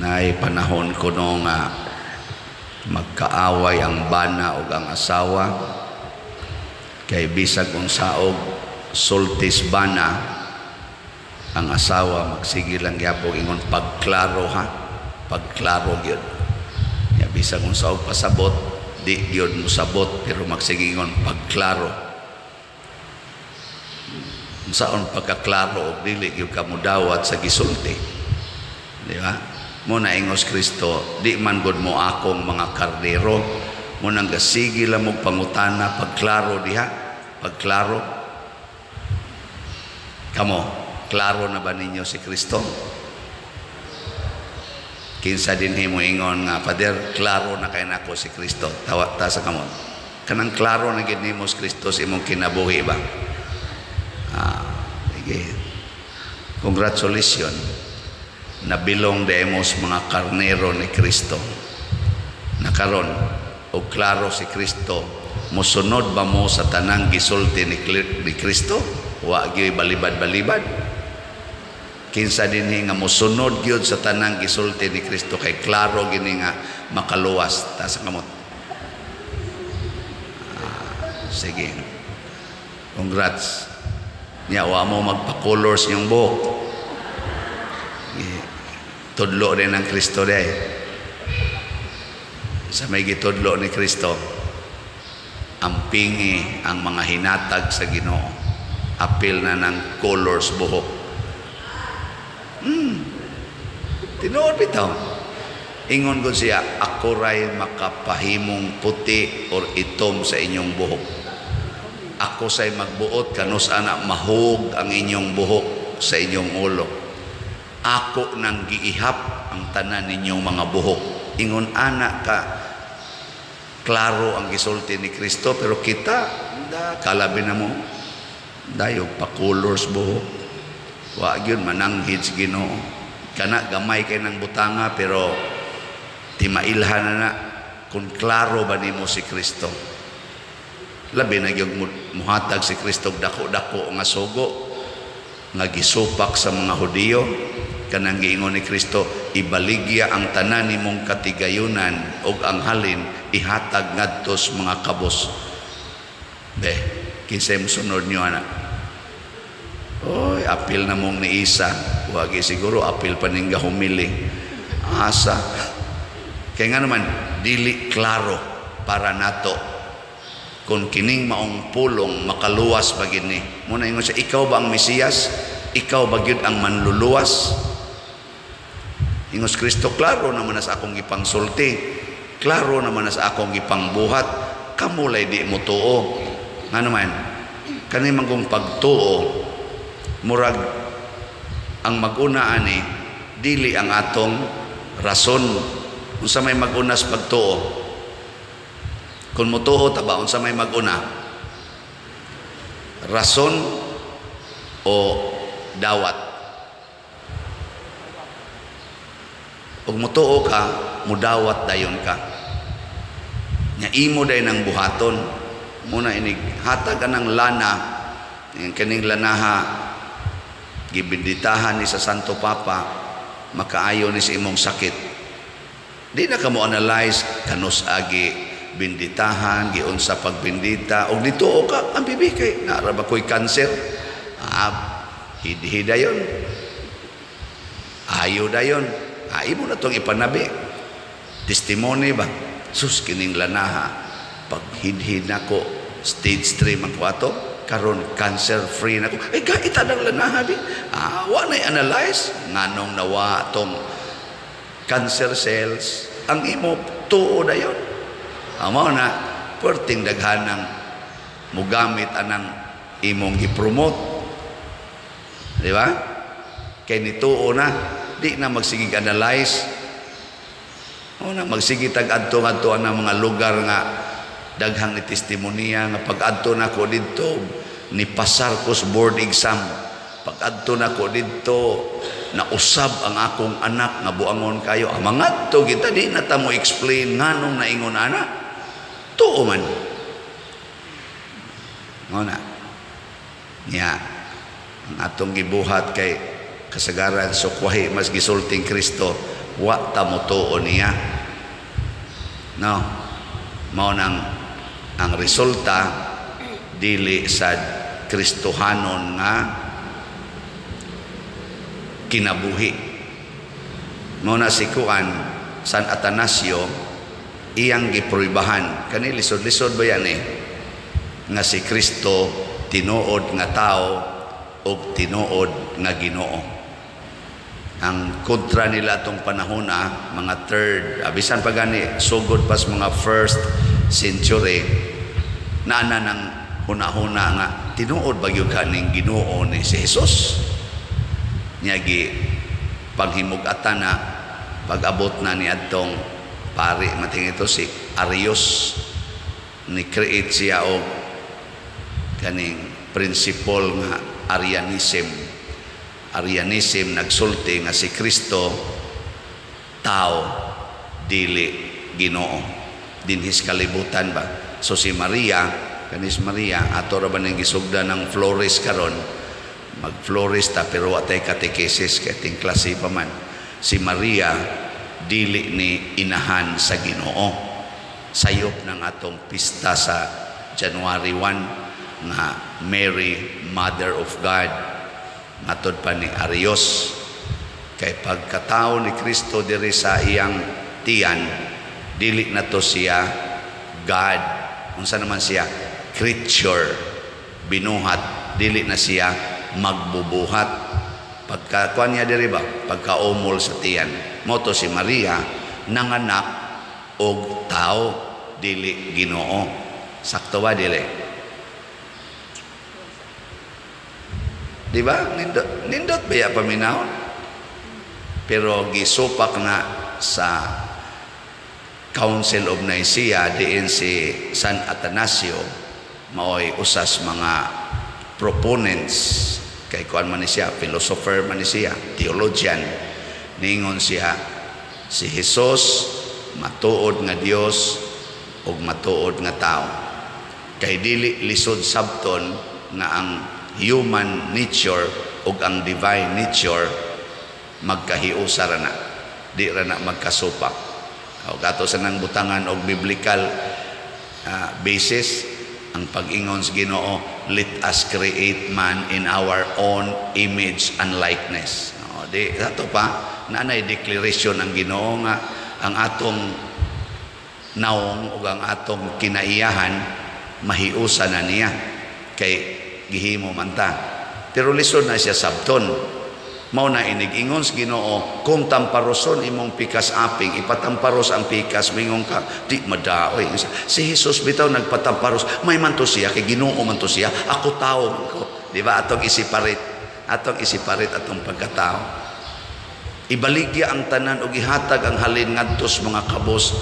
Naay panahon kuno nga magkaaway ang bana ug ang asawa kay bisag unsaog sultis bana, ang asawa magsige lang gyapon ingon, "Pagklaro ha, pagklaro gyud." Ya, bisag unsaog pasabot, di gyud mosabot, pero magsige ingon, "Pagklaro." Unsaon pagkaklaro og dili gyud ka modawat sa gisulti, di ba? Mo na ingos Kristo, "Di man gud mo akong mga karnero." Mo nang gasige lang mo pangutana, "Pagklaro diha, pagklaro." Kamo, klaro na ba ninyo si Kristo? Kinsa dinhi mo ingon nga, "Father, klaro na kay nako si Kristo"? Tawa ta sa kamot. Kanang klaro na gid nimo si Kristo sa imong kinabuhi ba? Ah, sige. Congratulations. Nabilong demos mga karnero ni Kristo. Nakaron, og klaro si Kristo, mosunod ba mo sa tanang gisulti ni Kristo? Wa gyud balibad-balibad. Kinsa dinhi nga mosunod gyud sa tanang gisulti ni Kristo kay klaro gini nga makaluwas? Taas ang kamot. Ah, sige. Congrats. Nya wa mo magpa-color sa inyong buhok. Sige. Tudlo din ang Kristo day. Sa may gitudlo ni Kristo, ampingi ang mga hinatag sa Ginoo. Apil na ng colors buhok. Tinuod bitaw. Ingon ko siya, "Ako ray makapahimong puti or itom sa inyong buhok. Ako say magbuot kanus ana mahug ang inyong buhok sa inyong ulo. Ako nang giihap ang tanan ninyong mga buhok." Ingon ana ka klaro ang gisulti ni Kristo, pero kita da kalabi na mo dayo pa-colors buhok. Wa gyud mananghid sa Ginoo. Kana gamay kay nang butanga, pero timailhan na na kung klaro ba nimo si Kristo. Labi na gyud muhatag si Kristo og dako-dako nga sugo nga gisupak sa mga Hudiyo, kanang giingon ni Kristo, "Ibaligya ang tanan nimong katigayunan ug ang halin ihatag ngadto sa mga kabos." Be, kinsay mosunod niyo ana? Oy, apil na mong ni Isa. Wagi siguro apil pa ning gahumili. Asa? Kaya nga naman, dili klaro para nato kung kining maong pulong makaluwas ba gini. Muna ingon siya, "Ikaw ba ang Mesiyas? Ikaw ba gyud ang manluluwas?" Ingos Kristo, "Klaro naman na sa akong gipangsulti. Klaro naman na sa akong gipangbuhat. Kamo lay di mo tuo." Nga naman, kani man kung pagtuo, murag ang maguna ani dili ang atong rason. Unsa may maguna sa pagtuo? Kung motuo ta ba, unsa may maguna? Rason o dawat? Ug motuo ka, mudawat dayon ka. Nya imo day nang buhaton. Muna inig hatag anang lana, yung kaning lanaha gibinditahan ni sa Santo Papa, makaayo ni sa imong sakit. Di na ka mo analyze kanus agi binditahan, giunsa pagbindita, og dituo ka, ang bibi kay naara ba ko'y cancer? Ah, hidhida yon. Ayo dayon. Ah, imo na tong ipanabi. Testimony ba? Sus, kining lanaha. Paghidhid nako, stage 3 man ko ato, karon cancer free na ko. Eh, gaita ng lanaha bi. Ah, wa na analyze nganong nawa tong cancer cells. Ang imo tuo dayon. Amo na perting daghanang mugamit anang imong gipromote. Di ba? Kay nituo na, di na magsigig analyze. O na magsige tag adto ngadto ang mga lugar nga daghang ni testimonya nga pag adto nako didto ni pasar ko sa board exam. Pag adto nako didto nausab ang akong anak nga buangon kayo. Ang mga adto kita di na ta mo explain nganong naingon ana. Tuo man. Ngona. Nya ang atong gibuhat kay kasagaran sukwahi mas gisulting Kristo. Wa ta motuo niya. No, mao nang ang resulta dili sa Kristohanon nga kinabuhi. Mao na si kuan, San Atanasio, iyang gipruibahan kani, lisod-lisod ba yan eh, nga si Kristo tinuod nga tao ug tinuod nga Ginoo. Ang kontra nila atong panahon, mga third, bisan pa gani sugod pas mga first century, naana ng huna-huna nga tinuod ba gyud kaning Ginoo ni si Jesus niya. Gi panghimug-atan na pag-abot na ni adtong pari mating ito si Arius, ni create siya og kaning principle nga Arianism. Arianism nagsulti nga si Kristo tao, dili Ginoo dinhis kalibutan ba. So si Maria, kanis Maria, ato ra ba ning gisugda ng flores karon, mag flores ta, pero wa tay katekesis kay ting klase pa man. Si Maria dili ni inahan sa Ginoo. Sayop ng atong pista sa January 1 nga Mary, Mother of God. Matod pa ni Arius, kay pagkatao ni Kristo diri sa iyang tiyan, dili na to siya God. Unsa naman siya? Creature, binuhat. Dili na siya magbubuhat pagka kuan niya diri ba, pagkaumol sa tiyan. Mao to si Maria nanganak og tao, dili Ginoo. Sakto ba dili? Di ba? Nindot, nindot ba ya paminahon? Pero gisupak na sa Council of Nicaea diin si San Atanasio maoy usas mga proponents, kay kuan man ni siya, philosopher man ni siya, theologian. Ningon siya, si Jesus matuod nga Dios ug matuod nga tao. Kay dili lisod sabton nga ang human nature ug ang divine nature magkahiusa ra na, di ra na magkasupak. O ato sa nang butangan og biblical basis ang pag-ingon sa Ginoo, "Let us create man in our own image and likeness." O, di ato pa naanay declaration ang Ginoo nga ang atong naong ug ang atong kinaiyahan mahiusa na niya kay gihimo man ta. Pero lisod na siya sabton. Mao na inig-ingon sa Ginoo, kung tamparoson imong pikas aping, ipatamparos ang pikas, mingon ka, di madaoy. Si Jesus bitaw nagpatamparos, may man to siya, kay Ginoo man to siya, ako tao man ko. Di ba? Atong isiparit atong pagkatao. Ibaligya ang tanan ug ihatag ang halin ngadto sa mga kabos.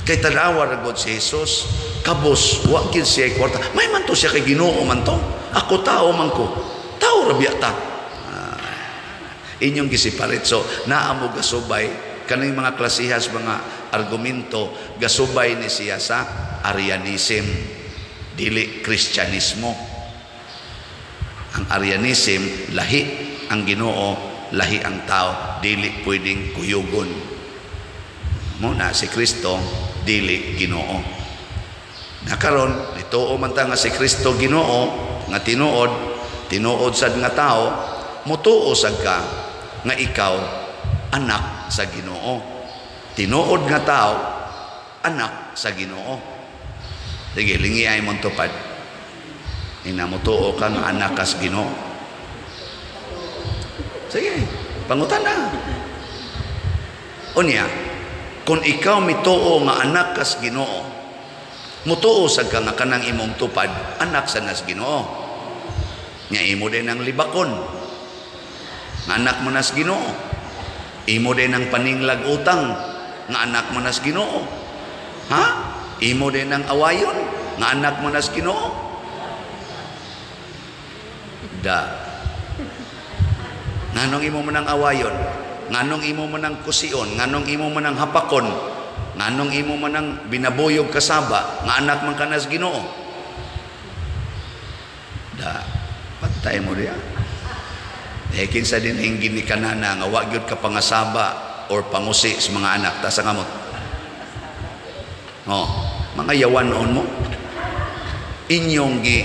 Kay tanawa ra gud si Jesus, kabos, wa gid siya kwarta. May man to siya kay Ginoo man to. Ako tao man ko. Tao ra biya ta. Inyong gisiparit. So, naa mo gasubay kaning mga klasihas mga argumento, gasubay ni siya sa Arianism, dili Kristyanismo. Ang Arianism, lahi ang Ginoo, lahi ang tao, dili pwedeng kuyugon. Muna si Kristo dili Ginoo. Nakaron nituo man ta nga si Kristo Ginoo nga tinuod, tinuod sad nga tao, mutuo sad ka nga ikaw anak sa Ginoo. Tinuod nga tao, anak sa Ginoo. Sige, lingi ay mong tupad. Ina mutuo ka nga anak kas Ginoo. Sige, pangutan na. Unya, kung ikaw mituo nga anak kas Ginoo, mutuo sad ka nga kanang imong tupad anak sa nas Ginoo. Nya imo din ang libakon. Nga anak mo nas Ginoo. Imo din ang paninglag utang nga anak mo nas Ginoo. Ha? Imo din ang awayon nga anak mo nas Ginoo. Da. Nganong imo man ang awayon? Nganong imo man ang kusion? Nganong imo man ang hapakon? Nganong imo man ang binabuyog kasaba nga anak man kanas Ginoo? Da. Patay mo diya. Eh, kinsa din ang ginikanana nga wa gyud ka pangasaba or pangusi sa mga anak? Taas ang kamot. Oh, mga yawan-on mo. Inyong gi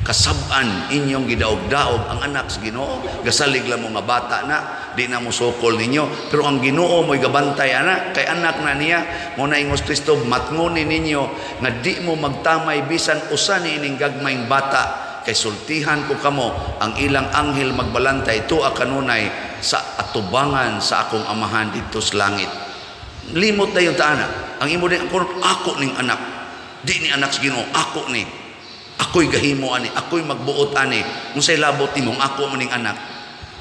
kasab-an, inyong gidaog-daog ang anak sa Ginoo. Gasalig lang mo nga bata na, di na mo sukol ninyo, pero ang Ginoo mo'y gabantay ana kay anak na niya. Mo na ingos Kristo, matngoni ninyo nga di mo magtamay bisan usa ni ining gagmayng bata, kay sultihan ko kamo, ang ilang anghel magbalantay tuwa kanunay sa atubangan sa akong Amahan didto sa langit. Limot na yung taana ang imo din ako ning anak, di ni anak sa Ginoo, ako ni, ako'y gahimo ani, ako'y magbuot ani. Unsay labot nimong ako mo ning anak?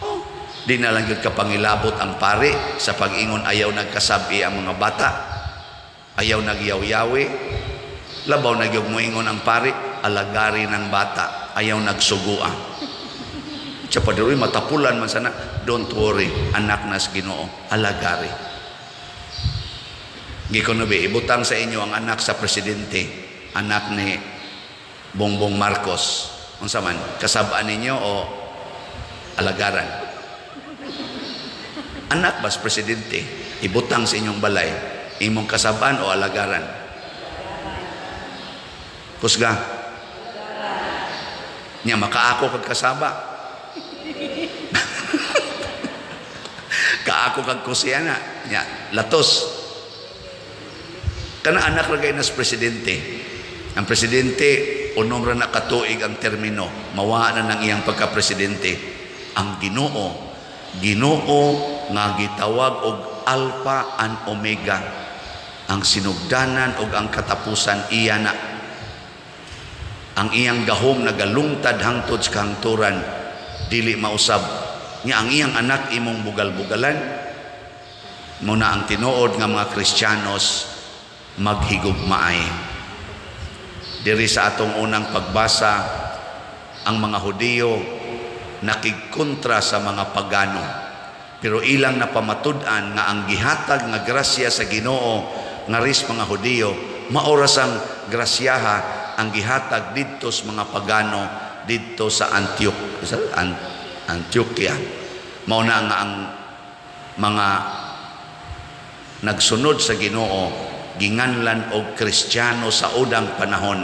Oh, di na lang gyud ka pangilabot ang pare sa pag-ingon ayaw nagkasabi ang mga bata, ayaw nagyaw-yawi. Labaw na gyud moingon ang pare, alagari ng bata, ayaw nagsugua. Sa padiri matapulan man sana, don't worry, anak nas Ginoo, alagari. Gikon ibutang sa inyo ang anak sa presidente, anak ni Bongbong Marcos. Unsa man, kasab-an ninyo o alagaran? Anak bas presidente, ibutang sa inyong balay, imong kasab-an o alagaran? Kusga. Nya makaako kag kasaba. Kaako kag kusiyana. Nya latos. Kana anak ra kay nas presidente. Ang presidente unom ra na katuig ang termino, mawa na nang iyang pagka-presidente. Ang Ginoo, Ginoo nga gitawag og Alpha and Omega, ang sinugdanan og ang katapusan, iya na. Ang iyang gahom nagalungtad hangtod sa kahangturan, dili mausab. Nya ang iyang anak imong bugal-bugalan. Muna ang tinuod nga mga Kristiyanos maghigugmaay. Diri sa atong unang pagbasa, ang mga Hudiyo nakigkontra sa mga pagano, pero ilang napamatud-an nga ang gihatag nga grasya sa Ginoo ngaris mga Hudiyo maoras ang grasyaha ang gihatag didto sa mga pagano didto sa Antioquia. Mao na nga ang mga nagsunod sa Ginoo ginganlan og Kristiyano sa unang panahon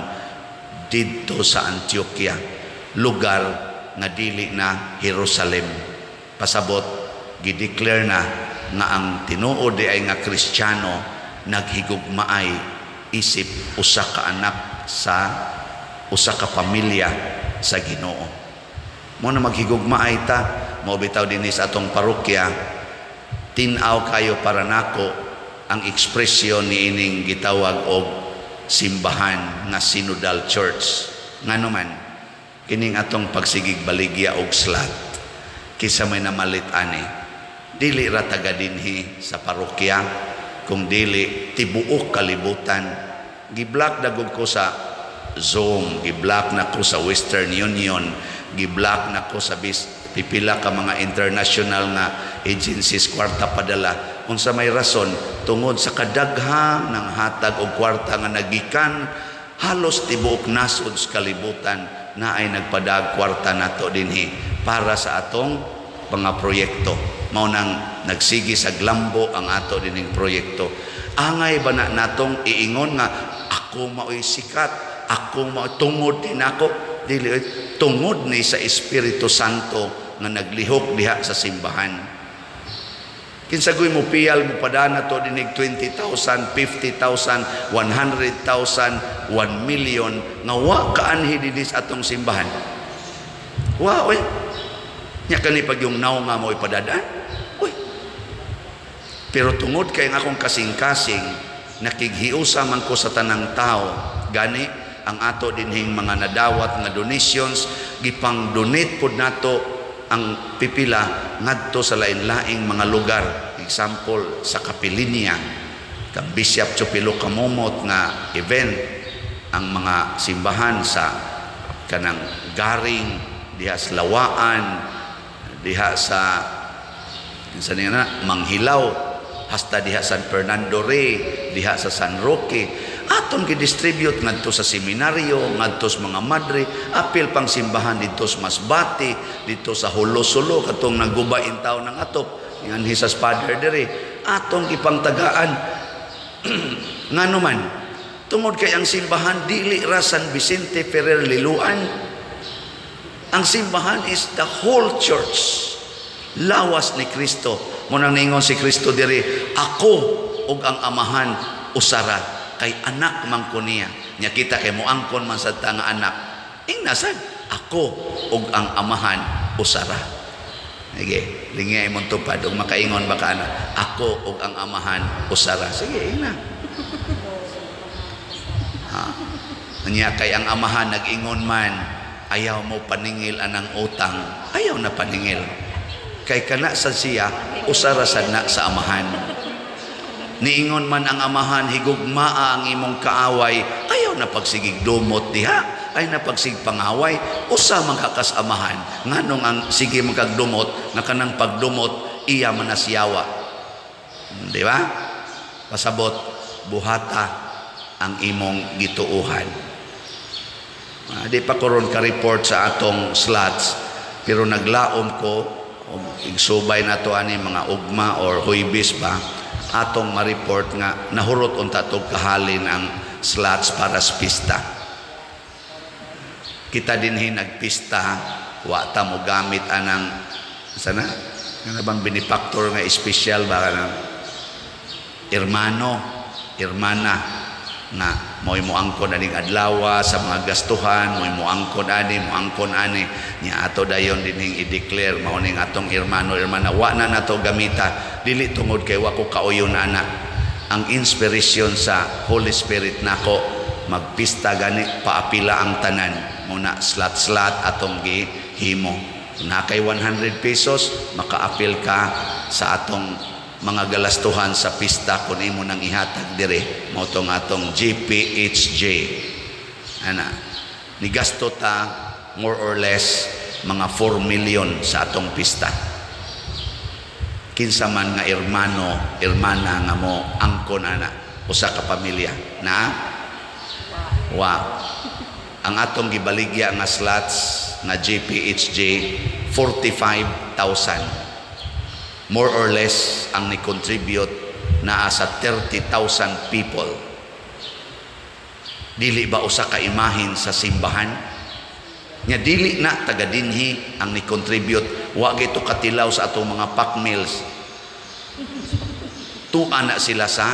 didto sa Antioquia, lugar nga dili na Jerusalem. Pasabot, gideclare na nga ang tinuod di ay nga Kristiyano naghigugmaay isip usa ka anak sa usa ka pamilya sa Ginoo. Mo na maghigugmaay ta, mao bitaw dinhi sa atong parokya, tin-aw kayo para nako ang ekspresyon ni ining gitawag og simbahan nga Synodal Church. Ngano man kining atong pagsigig baligya og slat, kisa may namalit ani, dili ra taga dinhi sa parokya, kung dili tibuok kalibutan. Giblock dagog ko sa Zoom, giblock na ko sa Western Union, giblock na ko sa pipila ka mga international nga agencies kwarta padala. Unsa may rason? Tungod sa kadaghang ng hatag og kwarta nga nagikan halos tibuok nasod sa kalibutan na ay nagpadag kwarta nato dinhi para sa atong mga proyekto. Mao nang nagsigi sa glambo ang ato dining proyekto. Angay ba na natong iingon nga ako maoy sikat, ako mao tungod din ako? Dili, tungod ni sa Espiritu Santo nga naglihok diha sa simbahan. Kinsagoy mo piyal mo padana to dinig 20,000, 50,000, 100,000, 1 million nga wa kaanhi dinhi sa atong simbahan. Wa oy. Nya kani pag yung naw nga mo ipadadaan. Uy. Pero tungod kay ang akong kasing-kasing nakighiusa man ko sa tanang tao, gani ang ato dinhing mga nadawat nga donations gipang donate pod nato ang pipila ngadto sa lain-laing mga lugar. Example sa Kapilinia, kang Bishop Chupilo Kamomot nga event, ang mga simbahan sa kanang Garing, diha sa Lawaan, diha sa kinsa niya na Manghilaw, hasta diha San Fernando Rey, diha sa San Roque, aton gi-distribute ngadto sa seminaryo, ngadto sa mga madre, apil pang simbahan didto sa Masbate, didto sa Holosulo, katong nagguba in taon ng atop, Yan sa father diri atong gipangtagaan. Ngano man? Tungod kay ang simbahan dili ra San Vicente Ferrer Liloan. Ang simbahan is the whole church. Lawas ni Kristo. Mao nang ningon si Kristo diri, "Ako ug ang Amahan usara," kay anak man ko niya. Nya kita kay moangkon man sad ta nga anak. Ingna sad, "Ako ug ang Amahan usara." Sige, lingi imong tupad ug makaingon ba ka na, "Ako ug ang Amahan usara"? Sige, ingna. Ha? Nya kay ang Amahan nag-ingon man, "Ayaw mo paningil anang utang." Ayaw na paningil. Kay kana sa siya, usara sad na sa Amahan. Niingon man ang Amahan, "Higugmaa ang imong kaaway." Ayaw na pagsigig dumot diha. Ay na pagsig pangaway. Usa man ka kas Amahan. Nganong ang sige man kag dumot, nga kanang pagdumot, iya man na siyawa. Di ba? Pasabot, buhata ang imong gituuhan. Di pa koron ka-report sa atong slots, pero naglaom ko, igsubay na to ani mga ugma or Huybis ba, atong ma-report nga nahurot unta tog kahalin ang slots para sa pista. Kita dinhi nagpista, wa ta mo gamit anang sana nga bang benefactor nga espesyal ba kanang irmano, irmana nga mo'y moangkon aning adlawa sa mga gastuhan, mo'y moangkon ani, moangkon ani nya ato dayon dinhing i-declare mao ning atong irmano, irmana. Wa na nato gamita, dili tungod kay wa ko kauyon ana. Ang inspiration sa Holy Spirit nako, magpista gani, paapila ang tanan muna, slot-slot atong gihimo na kay 100 pesos makaapil ka sa atong mga galastuhan sa pista kung imo nang ihatag dire. Mao tong atong GPHJ ana, ni gasto ta more or less mga 4 million sa atong pista. Kinsa man nga irmano, irmana nga mo angkon ana, usa ka pamilya na wa ang atong gibaligya nga slots nga GPHJ, 45,000 more or less ang ni-contribute, naa sa 30,000 people. Dili ba usa ka imahin sa simbahan? Nya dili na taga dinhi ang ni-contribute. Wa gito katilaw sa atong mga pack meals. Tua na sila sa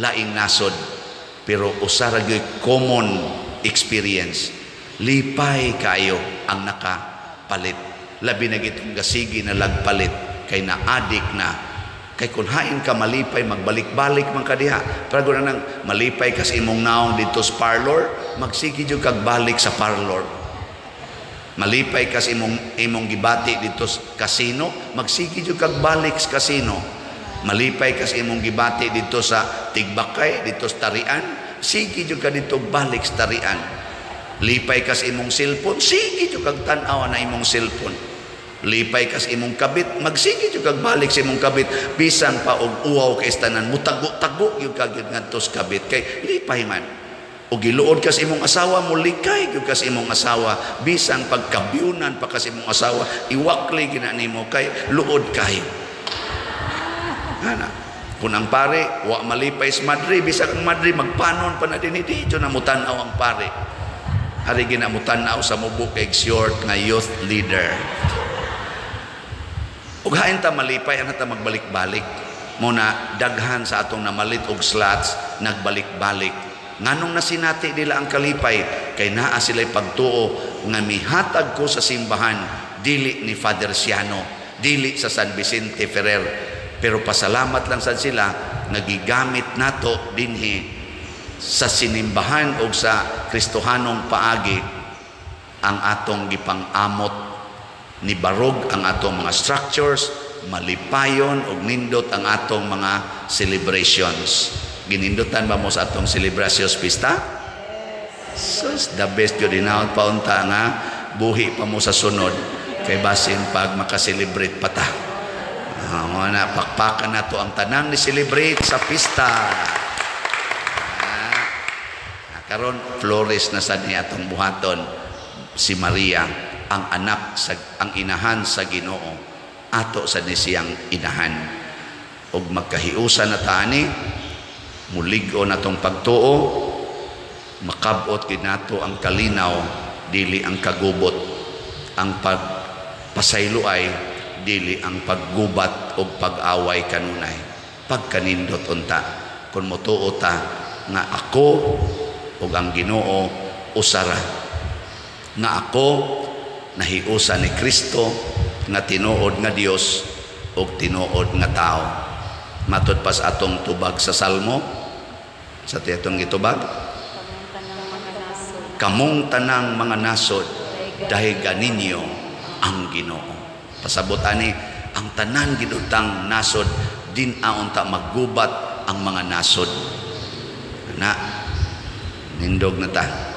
laing nasod, pero usa ra gyud common experience, lipay kayo ang nakapalit, labi na gitong gasigi na lagpalit kay na-adik na. Kay kung hain ka malipay, magbalik-balik man ka diha. Pero na nang malipay ka sa imong naong dito sa parlor, magsige jud kag balik sa parlor. Malipay ka sa imong gibati dito sa casino, magsige jud kag balik sa casino. Malipay ka sa imong gibati dito sa Tigbakay, dito sa Tarian, sige jud ka dito balik sa Tarian. Lipay ka sa imong cellphone, sige jud kag tan-aw na imong cellphone. Lipay ka sa imong kabit, magsige jud kag balik sa imong kabit, bisan pa og uwaw kay tanan, mutago-tago gyud ka gyud ngadto sa kabit kay lipay man. O giluod ka sa imong asawa, mulikay gyud ka sa imong asawa, bisan pagkabyunan pa ka sa imong asawa, iwakli gina nimo kay luod kayo. Ana, kung ang pare wa malipay sa madre, bisag ang madre magpanon pa na dinhi, di na mutan-aw ang pare. Ari gina mutan-aw sa mubo kay short nga youth leader. Ug hain ta malipay, ana ta magbalik-balik. Muna daghan sa atong namalit og slots nagbalik-balik. Nganong nasinati nila ang kalipay? Kay naa sila'y pagtuo nga mihatag ko sa simbahan, dili ni Father Siano, dili sa San Vicente Ferrer, pero pasalamat lang sad sila nga gigamit nato dinhi sa sinimbahan o sa Kristohanong paagi ang atong gipang-amot. Ni barog ang atong mga structures, malipayon og nindot ang atong mga celebrations. Ginindutan ba mo sa atong celebrations pista? Sus, the best yun. Inawat pa unta nga buhi pa mo sa sunod kay basin pag makaselebrate pa ta. Na, pakpakan na to ang tanang ni celebrate sa pista. Karon flores na sad ni atong buhaton, si Maria ang anak sa ang inahan sa Ginoo. Ato sa ni siyang inahan. Ug magkahiusa na ta ani, mulig-o natong pagtuo, makabot gid nato ang kalinaw, dili ang kagubot, ang pagpasayloay, dili ang paggubat o pag-away kanunay. Pagkanindot unta kung motuo ta nga ako ug ang Ginoo usara, nga ako nahiusa ni Kristo nga tinuod nga Dios ug tinuod nga tao. Matud pa sa atong tubag sa Salmo, sa atong gitubag, "Kamong tanang mga nasod, dayga ninyo ang Ginoo." Pasabot ani, ang tanan ginutang nasod din aunta maggubat ang mga nasod na nindog na ta.